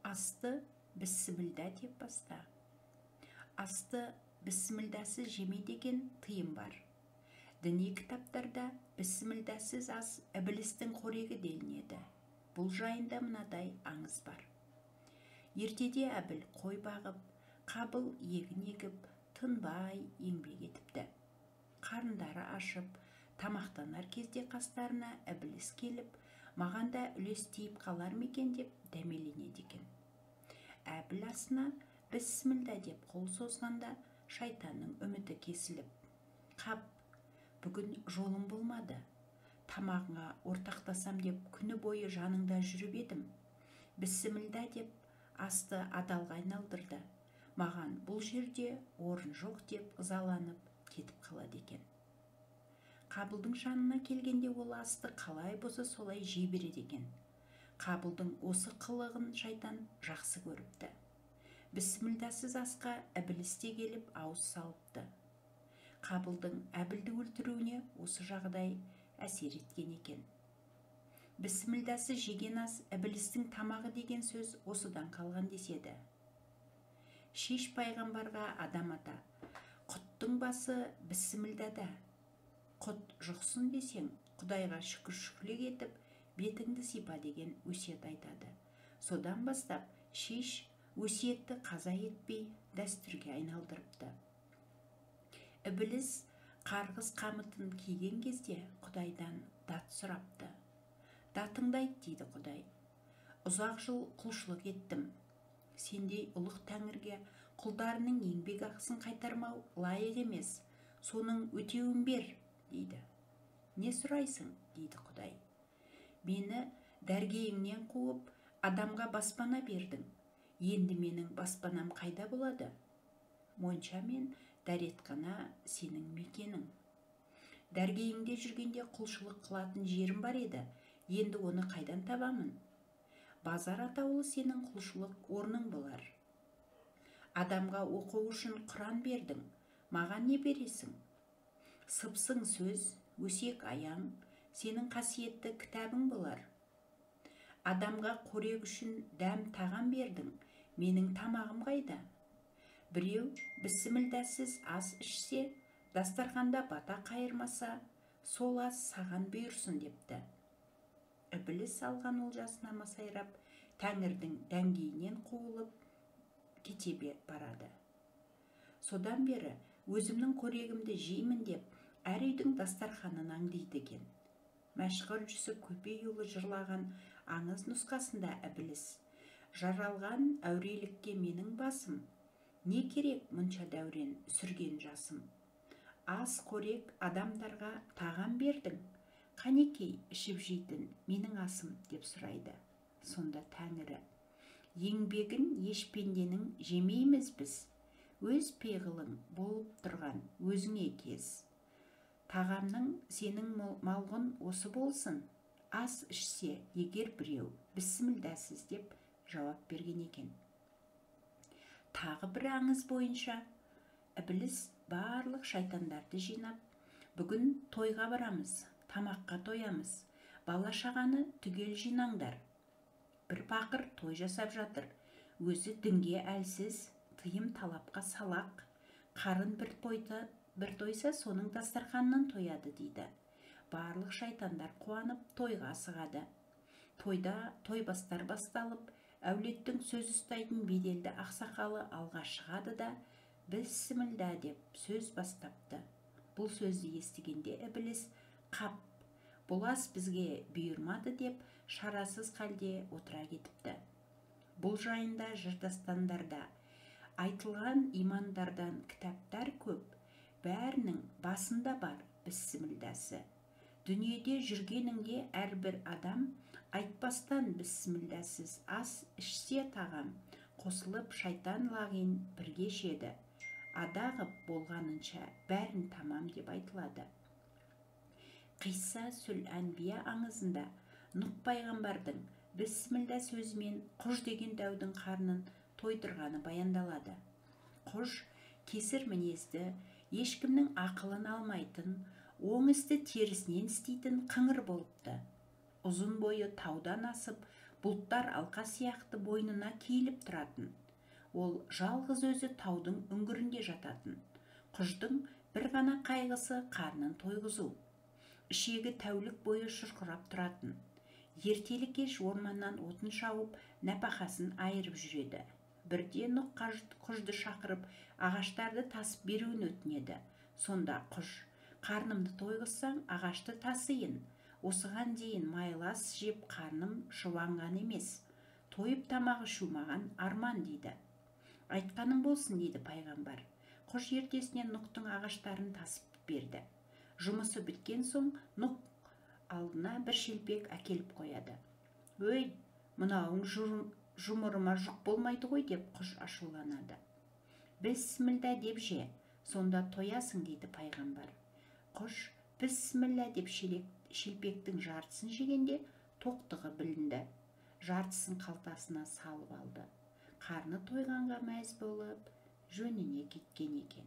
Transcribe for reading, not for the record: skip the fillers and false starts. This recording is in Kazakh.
Асты бісміллә деп баста. Асты бісмілләсіз жеме деген тыйым бар. Діни кітаптарда бісмілләсіз ас ібілістің қорегі делінеді. Бұл жайында мынадай аңыз бар. Ертеде Әбіл қой бағып, Қабыл егін егіп, тынбай еңбек етіпті. Қарындары ашып, тамақтанар кезде қастарына ібіліс келіп, маған да үлес тиіп қалар ма екен деп дәмеленеді екен. Әбіл асына бісміллә деп қол созғанда шайтанның үміті кесіліп, қап, бүгін жолым болмады, тамағыңа ортақтасам деп күні бойы жаныңда жүріп едім. Бісміллә деп асты адалға айналдырды. Маған бұл жерде орын жоқ деп ызаланып кетіп қалады екен. Қабылдың жанына келгенде ол асты қалай болса солай жей береді екен. Қабылдың осы қылығын шайтан жақсы көріпті. Бісмілләсіз асқа ібіліс те келіп ауыз салыпты. Қабылдың Әбілді өлтіруіне осы жағдай әсер еткен екен. Бісмілләсіз жеген ас ібілістің тамағы деген сөз осыдан қалған деседі. Шеш пайғамбарға Адам ата, құттың басы бісмілләда, құт жұқсын десең, Құдайға шүкіршілік етіп, бетіңді сипа деген өсиет айтады. Содан бастап Шеш өсиетті қаза етпей дәстүрге айналдырыпты. Ібіліс қарғыс қамытын киген кезде Құдайдан дат сұрапты. Датыңды айт, дейді Құдай. Ұзақ жыл құлшылық еттім. Сендей ұлық тәңірге құлдарының еңбек ақысын қайтармау лайық емес, соның өтеуін бер, дейді. Не сұрайсың, дейді Құдай. Мені дәргейіңнен қуып, адамға баспана бердің. Енді менің баспанам қайда болады? Монша мен дәретхана сенің мекенің. Дәргейіңде жүргенде құлшылық қылатын жерім бар еді, енді оны қайдан табамын? Базар атаулы сенің құлшылық орның болар. Адамға оқу үшін Құран бердің, маған не бересің? Сыпсың сөз, өсек аяң, сенің қасиетті кітабың болар. Адамға қорек үшін дәм тағам бердің, менің тамағым қайда? Біреу бісмілләсіз ас ішсе, дастарханда бата қайырмаса, сол ас саған бұйырсын депті. Ібіліс алған олжасына масайрап, тәңірдің дәңгейінен қуылып кете барады. Содан бері өзімнің қорегімді жеймін деп, әр үйдің дастарханын аңдиды екен. Мәшһүр Жүсіп Көпейұлы жырлаған аңыз нұсқасында ібіліс, жаралған әурелікке менің басым, не керек мұнша дәурен сүрген жасым. Ас қорек адамдарға тағам бердің, қанекей ішіп жейтін менің асым деп сұрайды. Сонда тәңірі, еңбегін еш пенденің жемейміз біз, өз пиғылың болып тұрған өзіңе кез. Тағамның сенің малғұн осы болсын, ас ішсе егер біреу бісмілләсіз деп жауап берген екен. Тағы бір аңыз бойынша ібіліс барлық шайтандарды жинап, бүгін тойға барамыз, тамаққа тоямыз, бала-шағаны түгел жинаңдар. Бір пақыр той жасап жатыр, өзі дінге әлсіз, тыйым талапқа салақ, қарын бір тойса соның дастарханынан тояды дейді. Барлық шайтандар қуанып тойға асығады. Тойда тойбастар басталып, әулеттің сөз ұстайтын беделді ақсақалы алға шығады да, бісміллә деп сөз бастапты. Бұл сөзді естігенде ібіліс, қап, бұл ас бізге бұйырмады деп шарасыз халде отыра кетіпті. Бұл жайында жыр-дастандарда айтылған имандардан кітаптар көп, бәрінің басында бар бісмілләсі. Дүниеде жүргеніңде әрбір адам айтпастан бісмілләсіз ас ішсе тағам, қосылып шайтан лағин бірге ішеді. Адағып болғанынша бәрін тамам деп айтылады. Қисса сүл әнбия аңызында Нұқ пайғамбардың бісміллә сөзімен құж деген дәудің қарнын тойдырғаны баяндалады. Құж кесір мінезді, ешкімнің ақылын алмайтын, оң істі терісінен істейтін қыңыр болыпты. Ұзын бойы таудан асып, Бұлттар алқа сияқты бойнына киіліп тұратын. Ол жалғыз өзі таудың үңгірінде жататын. Құждың бір ғана қайғысы қарнын тойғызу. Ішегі тәулік бойы шұрқырап тұратын. Ертелі-кеш орманнан отын шауып, нәпақасын айырып жүреді. Бірде Нұқ құжды шақырып, ағаштарды тасып беруін өтінеді. Сонда құж: «Қарнымды тойғызсаң, ағашты тасиын. Осыған дейін майлы ас жеп қарным шұбанған емес. Тойып тамақ ішу маған арман», – дейді. «Айтқаның болсын», – дейді пайғамбар. Құж ертесіне Нұқтың ағаштарын тасып берді. Жұмысы біткен соң Нұқ алдына бір шелпек әкеліп қояды. «Өй, мынауың жұмырыма жұқ болмайды ғой», – деп құж ашуланады. «Бісміллә деп же, сонда тоясың», – дейді пайғамбар. Құж бісміллә деп шелпектің жартысын жегенде тоқтығы білінді. Жартысын қалтасына салып алды. Қарны тойғанға мәз болып, жөніне кеткен екен.